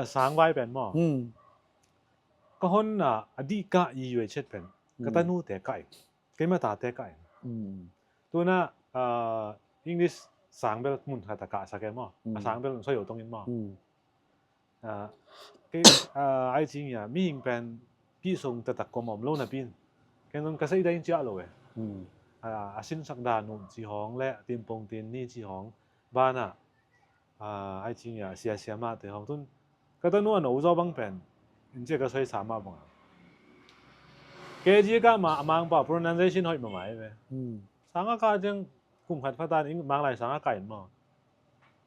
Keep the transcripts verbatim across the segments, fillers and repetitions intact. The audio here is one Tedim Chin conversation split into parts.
A sang vai pen maw. Hmm. Ka hon a, a dih kah i yuai chet pen ka, hmm, tanute kah in, keima tate kah in. Hmm. Tuna, ah, English sang bel mun khat a kahsak e maw. A, hmm, sang bel soi o tong in maw. Hmm. Ah, kei, ah, ai cing ia, mihing pen pi sung taktak kom om lo napi in, ken zong ka sei dai in ciah lo e. Hmm. Ah, a sinsak dan uh ci hong le timpong tin ni ci hong banah, ah, ai cing ia, sia sia mah te hong tun ka tanu a no zaw bang pen in cia ka soi sa mah bang a. Kei cia ka ma, a Mangpau pronunciation hoih mahmah e ve. Hmm. Sang a ka ciang kum khat phatan in Manglai sang a ka in maw.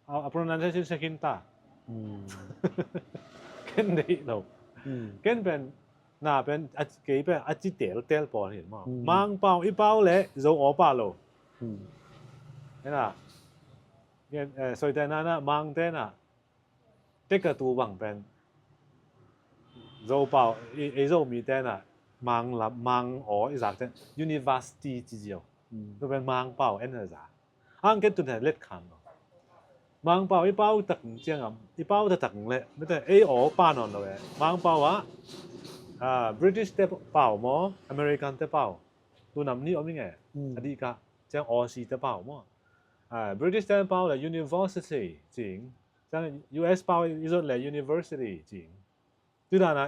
A, a pronunciation second ta. Hmm. Ken deih lo. Hmm. Ken pen, na pen, a, kei pen a ci tel tel pawl hi maw. Hmm. Mangpau, i pau le, Zo aw pah lo. Hmm. Ena, ken, eh, soite na na, Mangte na, te ka tu bang pen, Zo pau, i, i Zo mi te na, Mang lam, Mang aw, i zak te, university ci ziau. Hmm. Tu pen Mangpau en a za. Ang ken tun he let kham lo. Mangpau i pau tak ciang am, i pau tak tak le, mete ei aw pa nawn lo e. Mangpau a, ah, British te pau maw, American te pau. Tu nam ni om i nge, hmm, a dih ka, ciang Aussie te pau maw. Ah, British te pau le university, cing. Ciang U S pau i zot le university, cing. Tudan a,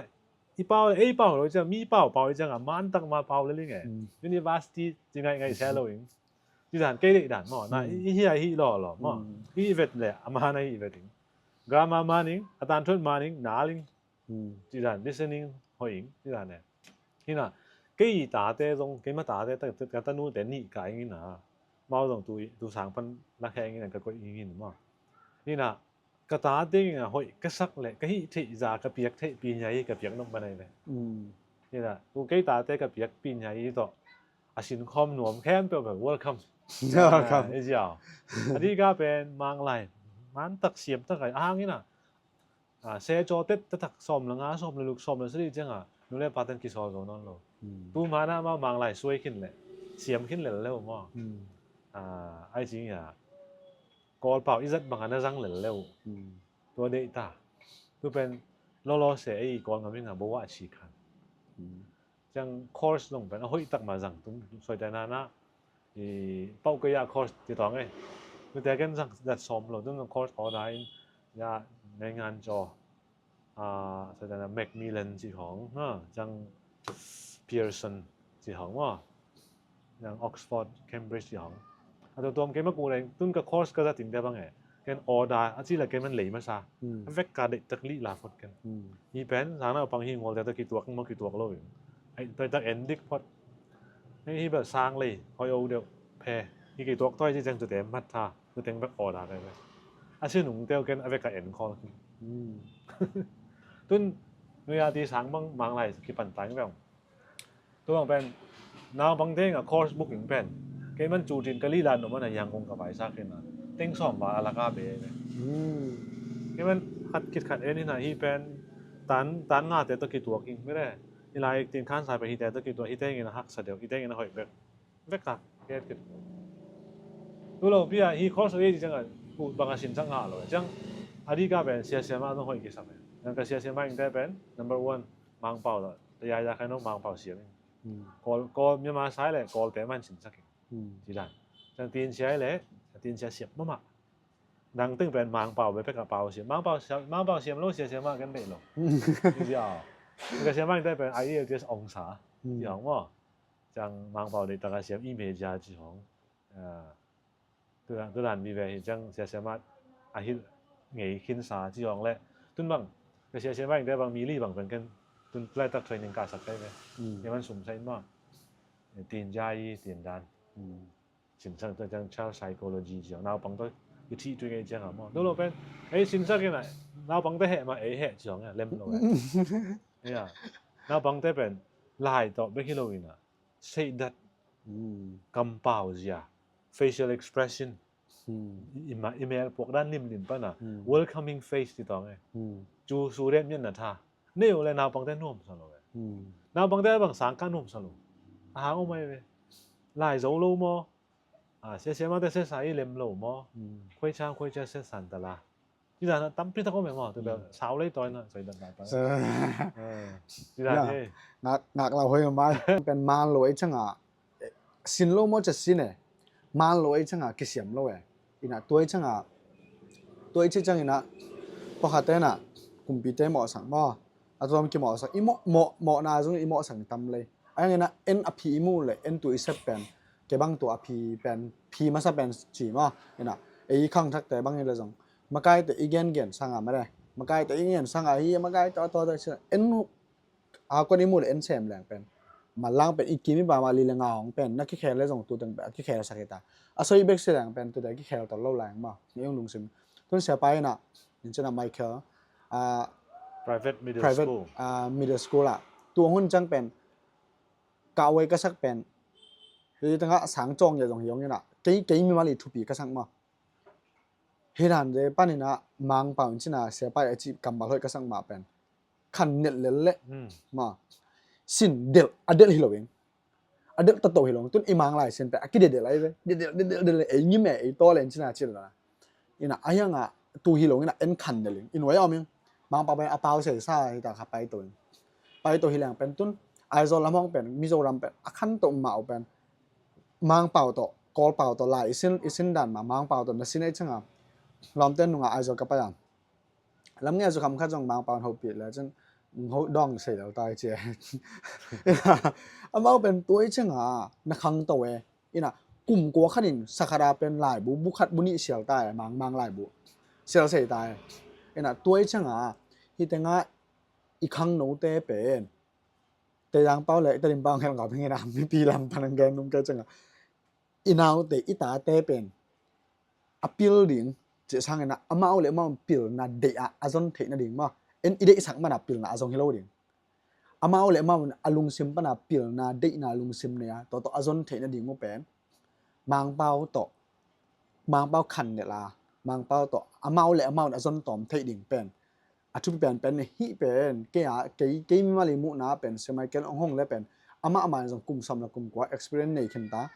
i pau, ei pau lo ciang, mi pau pau i ciang a, man tak ma pau le ling e. Hmm. University ci ngaih ngaih sia lo ing. Tudan, kei deih dan maw, na, hmm, i, i hi a hi lo lo maw. Hmm. I vet le, a man a hi vet ing. Grammar man ing, a tan thun man ing, na ling. Hmm. Tudan, listening hoih ing, tudan e. Hina, kei i tate zong, keima tate, ta, ta, ka tanu te nih ka ing ina. Mau zong tu, tu sang pan lak he ing ina, ka koih ing in maw. Hina, ka tate ing a hoih ka sak le, ka hih theih za, ka piak theih pi nya hi, ka piak nop banai le. Mm. Ina, tu kei tate ka piak pi nya hi tawh, a sin khawm nuam khempeuh bel welcome. Welcome. Ah, i ziau. A dih ka pen, Manglai. Man tak siam tak ai, a hang ina. Ah, se caw tet tak tak sawm le nga, sawm le luk, sawm le sali ciang a, nu le pa ten kisawl zo nawn lo. Mm. Tu man a ma Manglai suai khin le, siam khin le le maw. Mm. Ah, ai cing ia. Kawl pau i zat bang a na zang lel leu. Hmm. Tua deih ta. Tu pen lolo se ei Kawl ngam ing a bo a ci khan. Hmm. Ciang course zong pen a hoih tak ma zang tum soi ta na na. I pau ka ya course ti tawng e. Tu te ken zang zat sawm lo, tu zong course order in ya nei ngan caw. Ah, sa dana Macmillan ci hong, ha, ciang Pearson ci hong maw, ciang Oxford, Cambridge ci hong. A tua tuam keima ku leng, tun ka course ka za ting te bang e. Ken order, a ci la keima lei masa. Hmm. A vek ka deih tak lih la phot ken. Hmm. Hi pen, sang na pang hi ngol te ta kituak maw kituak lo in. Ai, toi tak en dik phot. Hei hi bel sang lei, hoi o deuh, phe. Hi kituak toi ci ciang tu te mat tha. Tu teng bek order kai ve. A si nung teu ken a vek a en khol. Hmm. Tun nuya ti sang bang Manglai kipan tang veng. Tu bang pen naupang teng a course booking pen. Kei man cu tin ka lila no man a Yangon ka vai sa kei na. Teng sawm va a laka be ve. Hmm. Kei man khat kit khat en ina hi pen tan, tan nga te to kituak ing. Mire. Ilai tin khan sai pe hi te to kituak, hi teng in a haksa deuh, hi teng in a hoih bek. Vek a, kiat kit. Tu lo pia hi course ei ciang a, ku bang a sin sang ngah lo. Ciang a di ka pen sia sia ma zong hoih kisam e. Ciang ka sia sia ma ing te pen number one, Mangpau lo. Ta ya ya kai no Mangpau siam ing. Hmm. Kawl, Kawl Myanmar sai le Kawl te man sin sak ing. Hmm. Ci dan. Ciang tin sia le, tin sia siam mama. Dang teng pen Mangpau be pek a pau siam. Mangpau siam, Mangpau siam lo sia sia ma kan deih lo. Ci sia. Ka sia ma ing te pen I E L T S ong sa. Hmm. Ci ong mo. Ciang Mangpau deih tak a siam i media ci hong. Ah, tu dan, tu dan vive hi ciang sia sia ma a hilh ngei khin sa ci hong le. Tun bang, ka sia sia ma ing te bang mi li bang pen ken tun lai tak training ka sak kai ve. Mm. Ni man sum sa in ma. Tin ja i, tin dan. Mm. Sin sang tu ciang child psychology ci hong. Naupang tu i thi tu ngei ciang a mo. Tu lo pen, ei sin sak in a, naupang te heh ma, ei heh ci hong a, lem lo e. Ya. Naupang te pen, lai tawh bek hi lo in a. Seihdat, mm, kampau zia, facial expression, mm, i, i ma-, i mel puak dan limlim pan a, mm, welcoming face ti tawng e. Mm. Cu su riat mian na tha. Neu le naupang te nuam sa lo e. Mm. Naupang te bang sang ka nuam sa lo. A hang om ai ve. Lai zo lo maw. A, sia sia ma te sia sa i lem lo maw. Mm. Khuai chang khuai cha sia san ta la. Ci dan a tampi tak om e maw, tua bel sau lei tawi na, sai dan dan tawi. Ci dan e. Ngak, ngak lau hoi mai. Pen man lo ei chang a, sin lo maw ca sin e. Man lo ei chang a kisiam lo e. Ina tua ei chang a, tua ei ci chang ina, pawkhate na, kumpite mawhsak maw. A tuam kimawhsak. I mawh, mawh, mawhna zong i mawhsak tam lei. A ina en a phi i muh le, en tu i sep pen. Kei bang tu a phi pen, phi masa pen ci maw. Ina, ei khangthakte bang i le zong. Makaite i gengen sanga mare. Makaite i gen sanga hi, makaite a tua tua ci. En a kuan i muh le en sem leng pen. Malang pen i kim i ba ma li le nga hong pen. Na kikhel le zong tu teng pen. A kikhel sak hi ta. A soi bek si leng pen tu te kikhel tol lo leng maw. Ni ung lungsim. Tun sia pa ina. Nin cina Michael. A, private middle private, school. A, middle school a. Tu hong hun cang pen. Ka wei ka sak pen. Hi tanga sang cong ya zong hi hong ina. Kei, kei mi mali thupi ka sak maw. Hi dan de pan ina Mangpau in cina sia pa a ci kambal hoi ka sak ma pen. Khan net lel le. Hmm. Ma. Sin del, a del hi lo ing. A del tato hi lo. Tun i mang lai sin pen. A ki del del lai ve. Del del, del del, del. Ei ngi me, ei to le in cina cil la. Ina a hiang a tu hi lo ina en khan del ing. In wai om ing. Mangpau pen a pau se sa hi ta kha pai to ing. Pai to hi leng pen tun. Aizawl lam hong pen. Mizoram pen. A khan to ma pen. Mangpau to. Kawlpau to lai. I sin, i sin dan ma. Mangpau to. Na sin ei chang a. Lawmte nunga Aizawl ka pai a. Lam nge zu kham khat zong Mangpau in hopih le cun ho dawng sei lo tai cia. Amau pen tuai cianga na khang to e. Ina kum kua khat in sakhara pen laibu bu khat bu nih sial tai, Mang, Mang laibu sial sei tai. Ina tuai cianga hitenga i khang note pen Teidang pau le Tedim pau ngel ngau bing ina mipi lam pan ang gen nung ke cianga i naute i tate pen a pil ding, cih sangin ah amau le amau pilna deih ah a zon theih nading maw? En i deihsak man ah pilna a zong hi lo ding. Amau le amau in a lungsim pan ah pilna deihna lungsim nei ah tawh tawh a zon theih nading uh pen Mangpau tawh, Mangpau khan nelh a, Mangpau tawh amau le amau in a zon tawm theih ding pen a thupi penpen hi pen, kei a, kei, kei mimal i muhna pen, Sia Michael hong hong le pen, amah amah in zong kum sawm le kum kua experience nei khin ta.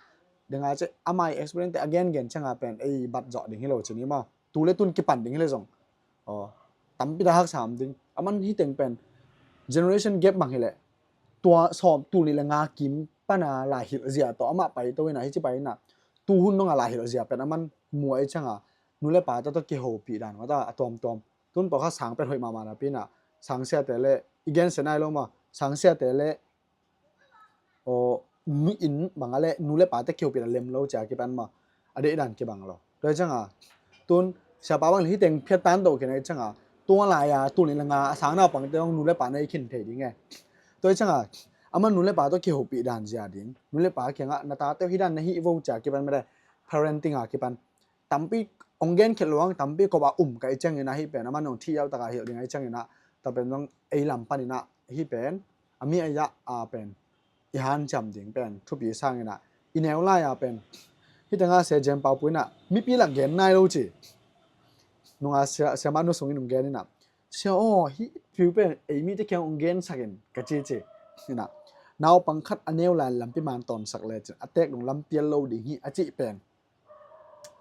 Denga ce, amah i experience te a gengen cianga pen, ei bat zawh ding hi lo ci ni maw. Tu le tun kipan ding hi le zong. Aw, tampi ta haksa om ding. Aman hi teng pen, generation gap mang hi le, tua sawm tul nih le nga kim pana lai hilh zia tawh amah pai to ina, hi ci pai ina. Tu hun nonga lai hilh zia pen, aman muai cianga, nu le pa ta tawh kihopih dan, mata a tuamtuam. Tun pawlkhat sang pen hoih mahmah napi inah, sangsiate le i gensia nai lo maw, sangsiate le, aw, mi in bang a le nu le pate kihopih a lem lo cia kipan maw, a deih dan kibang lo. Tua cianga tun siapa bang le hiteng phiat tan doh kina i cianga, tua lai-a tul nih le nga a sang naupangte hong nu le pa na i khin thei ding e. Tua cianga ama nu le pa tawh kihopih dan zia ding, nu le pa kiangah na tate hi dan na hih vo cia kipan mede, parenting a kipan tampi hong gen khet luang, tampi kop a um ka i ciangin ah hih pen, aman hong thih yauh taka hilh ding a i ciangin ah, tua pen zong ei lam panin ah hih pen, a mi a yah a pen, i hanciam ding pen, thupi sangin ah, i neu lai a pen, hih tengah Sia Jem Pau Pu in ah, mipi lak gen nai lo ci. Nunga sia, sia mah nu sungin hong gen in ah, sia aw, hih piu pen, ei mite kiang hong gensak in, ka ci ci. In ah, naupang khat a neu lai lampi man tawnsak le cin, a tek dong lampial lo ding hi, a cih pen.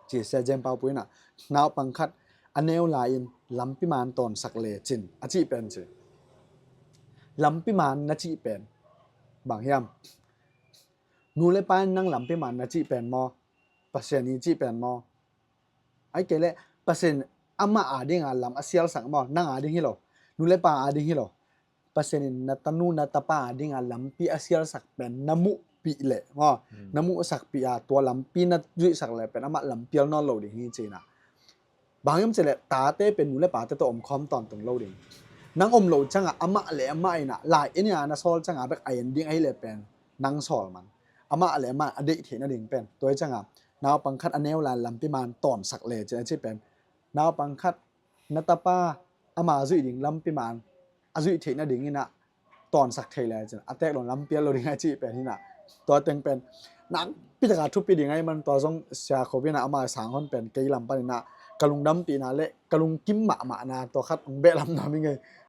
Ci Sia Jem Pau Pu in ah, naupang khat a neu lai-in lampi man tawnsak le cin, a cih pen ci. Lampi man na cih pen bang hiam? Nu le pa in nang lampi man na cih pen maw? Pasian i cih pen maw? Ai kei le Pasian amah a dinga lam a sialsak maw? Nang a ding hi lo. Nu le pa a ding hi lo. Pasian in na tanu na tapa a dinga lampi a sialsak pen na muhpih leh maw, na muhsakpih a tua lampi na zuihsak leh pen amah lampial nawn lo ding hi ci in ah. Bang hiam cih leh tate pen nu le pate tawh omkhawm tawntung lo ding. Nang om lo cianga amah le amah in ah lai en in ah na sawl cianga bek a en ding ahih leh pen nang sawl man. Amah le amah a deih theih nading pen. Tua hi cianga naupang khat a neu lai lampi man tawnsak le cin a cih pen. Naupang khat na tapa ama zuih ding lampi man a zuih theih nading in ah tawnsak thei le cin a tek lo lampial lo ding a cih pen hi in ah. Tua teng pen nakpi taka thupi ding ahi man, tua zong Sia Kho Bia in ah ama sang hon pen kei lam panin ah ka lungdampihna le ka lungkim mahmahna tua khat hong beh lamna mi ngei.